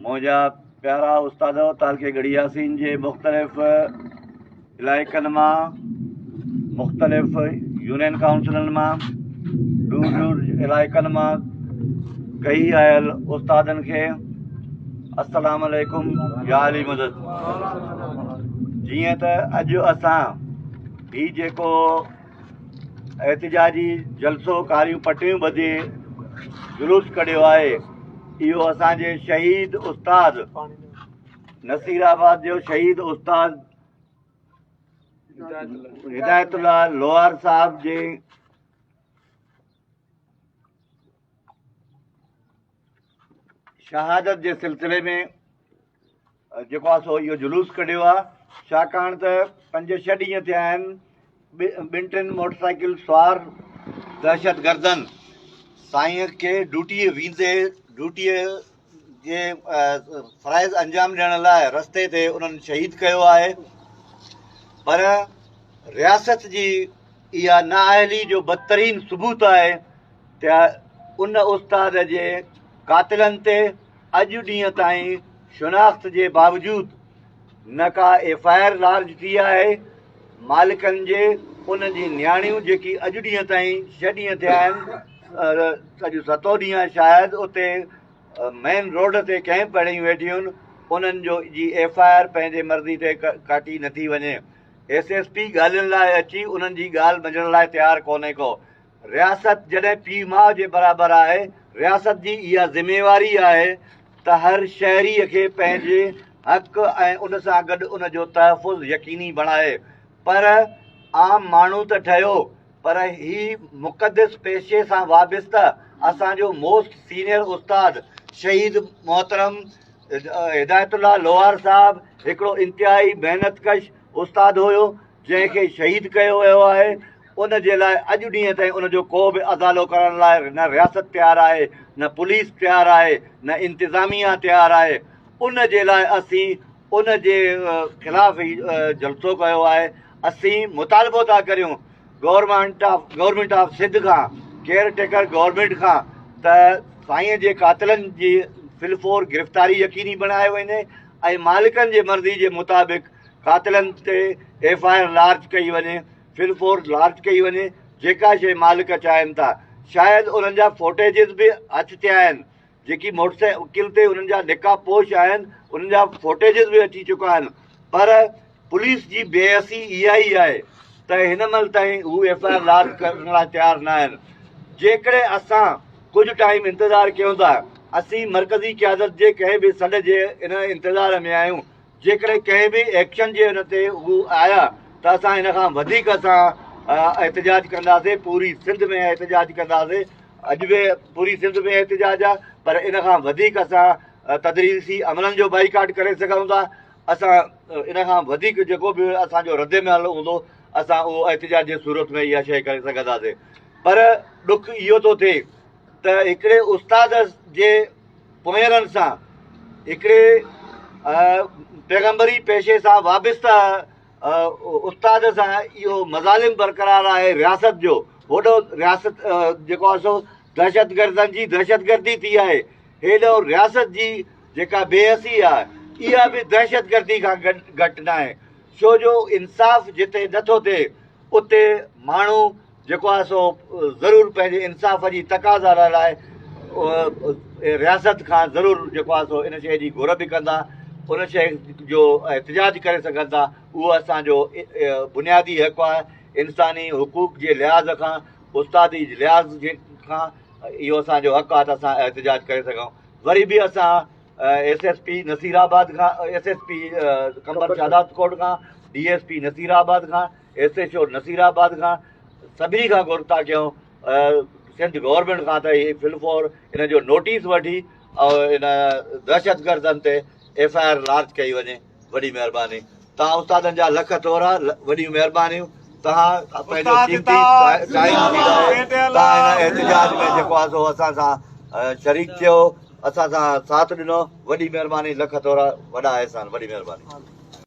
منهنجا پيارا استاد تعلقي ڳڙهي ياسين جي مختلف علائقن مان مختلف يونين ڪائونسلن مان دور دور علائقن مان ڪهي آيل استادن کي السلام عليڪم يا علي مدد جيئن ته اڄ اسان هي جيڪو احتجاجي جلسو ڪاريون پٽيون ٻڌي جلوس ڪڍيو آهي اهو اسان جي شهيد استاد نصير آباد جو شهيد استاد هدايت الله لوهار صاحب جي شهادت جي سلسلي ۾ جيڪو آهي سو اهو جلوس ڪڍيو آهي ڇاڪاڻ ته پنج ڇهه ڏينهن ٿيا آهن ٻن ٽن موٽر سائيڪل سوار دهشتگردن سائين کي ڊيوٽيء ويندي ڊيوٽيء جي فرائض انجام ڏيڻ لاء رستي تي انهن شهيد ڪيو آهي پر رياست جي اها نااهلي جو بدترين ثبوت آهي ته ان استاد جي قاتلن تي اڄ ڏينهن تائين شناخت جي باوجود نه ڪا ايف I R large ٿي آهي مالڪن جي انهن جي نياڻيون جيڪي اڄ ڏينهن تائين ڇهه ڏينهن ٿيا آهن اڄ ستون ڏينهن آهي شايد اتي مين روڊ تي ڪئمپ هڻي ويٺيون آهن انهن جو جي ايف I R پنهنجي مرضي تي ڪاٽي نٿي وڃي ايس ايس پي ڳالهين لاء اچي انهن جي ڳالهه مڃڻ لاء تيار ڪونهي ڪو رياست جڏهن پيء ماء جي برابر آهي، رياست جي اها ذميواري آهي ته هر شهري کي پنهنجي حق ۽ ان سان گڏ ان جو تحفظ يقيني بڻائي پر عام ماڻهو ته ٺهيو پر هي مقدس پيشي سان وابسته اسان جو موسٽ سينيئر استاد شهيد محترم هدايت الله لوهار صاحب هڪڙو انتهائي محنت ڪش استاد هيو جنهن کي شهيد ڪيو ويو آهي ان جي لاء اڄ ڏينهن تائين ان جو ڪو به ازالو ڪرڻ لاء نه رياست تيار آهي نه پوليس تيار آهي نه انتظاميا تيار آهي ان جي لاء اسين ان جي خلاف هي جلسو ڪيو آهي اسين مطالبو ٿا ڪريون government of government of Sindh کان ڪيئر ٽيڪر گورنمينٽ کان ته سائين جي قاتلن جي فلفور گرفتاري يقيني بڻائي وڃي ۽ مالڪن جي مرضي جي مطابق قاتلن تي ايف I R large ڪئي وڃي فل فورس لارج ڪئي وڃي جيڪا شيء مالڪ چاهين ٿا شايد انهن جا فوٽيجز به هٿ ٿيا آهن جيڪي موٽر سائيڪل تي انهن جا نقاب پوش آهن انهن جا فوٽيجز به اچي چڪا آهن پر پوليس جي بي حسي اها ئي آهي ته هن مهل تائين هو ايف I R large ڪرڻ لاء تيار نه آهن جيڪڏهن اسان ڪجهه ٽائيم انتظار ڪيون ٿا اسين مرڪزي قيادت جي ڪنهن به سڏ جي ان انتظار ۾ آهيون جيڪڏهن ڪنهن به ايڪشن جي ان تي هو آيا ته اسان ان کان وڌيڪ اسان احتجاج ڪنداسين پوري سنڌ ۾ احتجاج ڪنداسين اڄ به پوري سنڌ ۾ احتجاج آهي پر ان کان وڌيڪ اسان تدريسي عملن جو بائيڪاٽ ڪري سگهون ٿا اسان ان کان وڌيڪ جيڪو به اسان جو رد عمل هوندو اسان اهو احتجاج جي صورت ۾ اها شيء ڪري سگهنداسين پر ڏک اهو ٿو ٿئي ته هڪڙي استاد جي پوئيرن سان هڪڙي پيغمبري پيشي سان وابسته استاد سان اهو مظالم برقرار آهي رياست جو هوڏو رياست جيڪو آهي سو دهشتگردن جي دهشتگردي ٿي آهي هيڏو رياست جي جيڪا بي حسي آهي اها به دهشتگردي کان گهٽ ناهي ڇو جو انصاف جتي نٿو ٿئي اتي ماڻهو جيڪو آهي سو ضرور پنهنجي انصاف جي تقاضا لاء رياست کان ضرور جيڪو آهي سو ان شيء جي گهر به ڪندا ان شيء جو احتجاج ڪري سگهن ٿا اهو اسان جو بنيادي حق آهي انساني حقوق جي لحاظ کان استادي جي لحاظ کان اهو اسان جو حق آهي ته اسان احتجاج ڪري سگهون وري به اسان ايس ايس پي نصير آباد کان S S P Qambar Shahdadkot کان ڊي ايس پي نصير آباد کان ايس ايڇ او نصير آباد کان سڀني کان گهر ٿا ڪيون سنڌ گورنمينٽ کان ته هي فل فور ان جو نوٽيس وٺي ۽ ان دهشتگردن تي ايف I R large ڪئي وڃي وڏي مهرباني توهان استادن جا لک ٿورا وڏيون مهربانيون توهان پنهنجو قيمتي ٽائيم توهان هن احتجاج ۾ جيڪو آهي سو اسان سان شريڪ ٿيو اسان سان ساٿ ڏنو وڏي مهرباني لک ٿورا وڏا احسان وڏي مهرباني.